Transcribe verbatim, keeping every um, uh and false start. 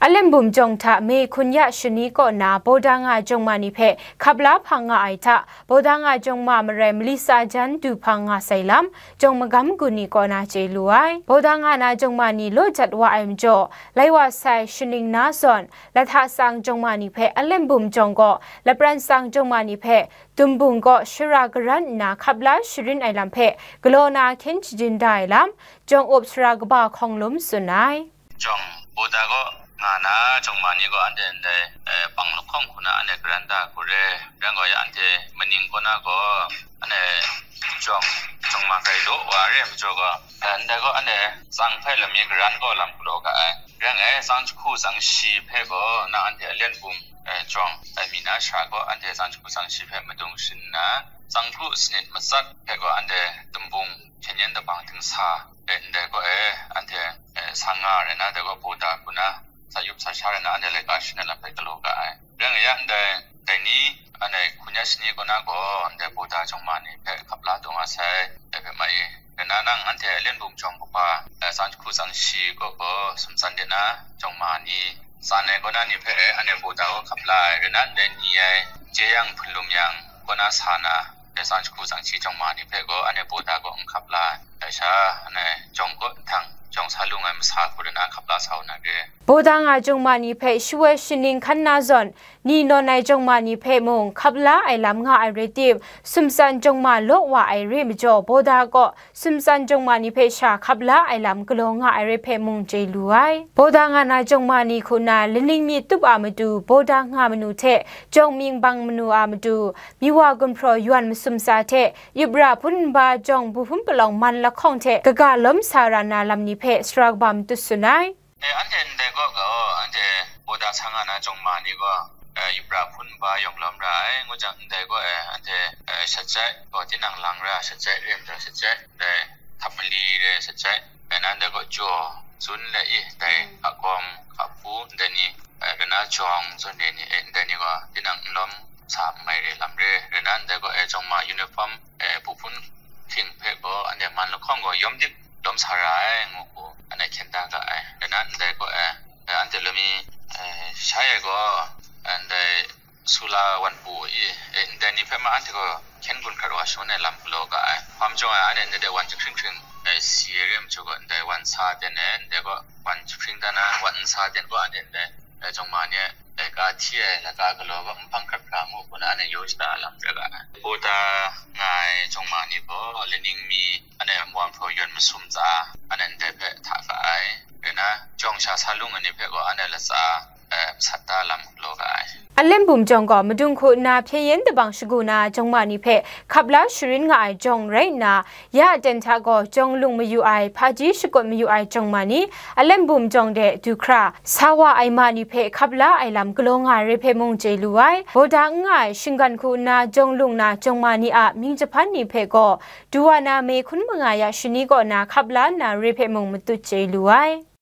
Alenbum jawng hta Mei hkun ya shani kaw na Boda nga jawng ma ni hpe hkap la hpang nga ai hta, Boda nga jawng ma marai Malisa jan du hpang nga sai lam, jawng magam gun ni kaw na chye lu ai. Boda nga na jawng ma ni law jat wa ai majaw, lai wa sai shaning na zawn, lahta sang jawng ma ni hpe Alenbum jawng gaw, lapran sang jawng ma ni hpe Dumbung gaw shara garan nna hkap la sharin ai lam hpe galaw na hkyen shajin da ai lam, jawng up sara kaba hkawng lum tsun ai. Jawng Boda gaw nga na jawng ma ni gaw anhte ndai, eh, bang lahkawng hku na anhte garan da hku re, rai gaw ya anhte maning kaw na gaw, anhte jawng, jawng ma grai law wa re ai majaw gaw, eh, ndai gaw anhte tsang hpe lami garan gaw lam galaw ga ai. Rai ngai, tsang jahku tsang shi hpe gaw na anhte Alenbum, eh, jawng ai mi na sha gaw anhte tsang jahku tsang shi hpe madung shin nna, tsang hku sanit matsat hpe gaw anhte Dumbung hkyen yan dabang dingsa, eh, ndai gaw e, anhte, eh, sang nga rai na, dai gaw Boda hku na sa yup sa sha rai na, anhte laika shin ai lam hpe galaw ga ai. Rai nga yang, ndai, dai ni, anhte hkun ya shani kaw na gaw, ndai Boda jawng ma ni hpe hkap la taw nga sai, dai hpe mai. Rai na, nang anhte Alenbum jawng kaba, eh, tsang jahku tsang shi kaw gaw sumtsan de na, jawng ma ni, tsan ai kaw na ni hpe, eh, anhte Boda gaw hkap la ai. Rai na, ndai ni ai, chye yang, hpunlum yang, kaw na sa na, dai tsang jahku tsang shi jawng ma ni hpe gaw anhte Boda gaw n hkap la ai. Dai sha, anhte jawng kaw nhtang, jawng sa lung ai masa hku rai na hkap la sa u na re. Boda nga jawng ma ni hpe shawoi shaning hkan na zawn, ni nawn ai jawng ma ni hpe mung hkap la ai lam nga ai rai tim, sumtsan jawng ma law wa ai re majaw, Boda gaw sumtsan jawng ma ni hpe sha hkap la ai lam galaw nga ai rai hpe mung chye lu ai. Boda nga na jawng ma ni hku na laning myit tup a matu, Boda nga manu hte jawng mying bang manu a matu, miwa gumhpraw yawn masum tsa hte, yupra hpun nba jawng buhpun palawng man lahkawng hte kaga lawm sa ra na lam ni hpe sara kaba matut tsun ai. E, anhte ndai kaw gaw, anhte Boda sa nga na jawng ma ni gaw, e, yupra hpun nba yawng lawm ra ai, ngu jang, ndai kaw e, anhte, e, shajai gaw tinang lang ra, shajai rem ra, shajai, dai hkap mali re, shajai, e, nan dai kaw jaw, zun le i, dai hkagawm, hkapu, ndai ni, e, rana jawng, zawn re ni, e, ndai ni gaw tinang n lawm sa n mai re lam re, rana ndai kaw e, jawng ma uniform, e, buhpun hking hpe gaw, anhte man lahkawng gaw yawm dik lawm sa ra ai, ngu hku, anhte hkyen da ga ai. Rana ndai kaw e, e, anhte lami, e, sha e gaw, e, ndai sula wan pu i, e, ndai ni hpe ma anhte gaw hkyen gun hkrat wa shangun ai lam galaw ga ai. Hpa majaw ai, anhte ndai de wan jahkring hkring, e, si ai re majaw gaw, ndai wan sa ten e, ndai gaw wan jahkring dan ai, wan n sa ten gaw anhte ndai, e, jawng ma ni e, laika hti ai, laika galaw gaw n hpang hkrat hkra ngu hku na, anhte yaw shada lam rai ga ai. Boda nga ai jawng ma ni gaw, laning mi, anhte mawan hpraw yawn masum tsa, anhte ndai hpe hta ga ai. Rai na, jawng sha sa lung ai ni hpe gaw, anhte latsa, e, masat da lam galaw ga ai. Alenbum jawng gaw madung hku nna hpyen yen dabang shagu na jawng ma ni hpe hkap la sharin nga ai jawng rai nna, ya aten hta gaw jawng lung mayu ai, hpaji shakut mayu ai jawng ma ni, Alenbum jawng de du hkra sa wa ai ma ni hpe hkap la ai lam galaw nga ai re hpe mung chye lu ai. Boda n nga ai shinggan hku nna jawng lung na jawng ma ni a mying jahpan ni hpe gaw, du wa na Mei hkun manga ya shani kaw na hkap la nna re hpe mung matut chye lu ai.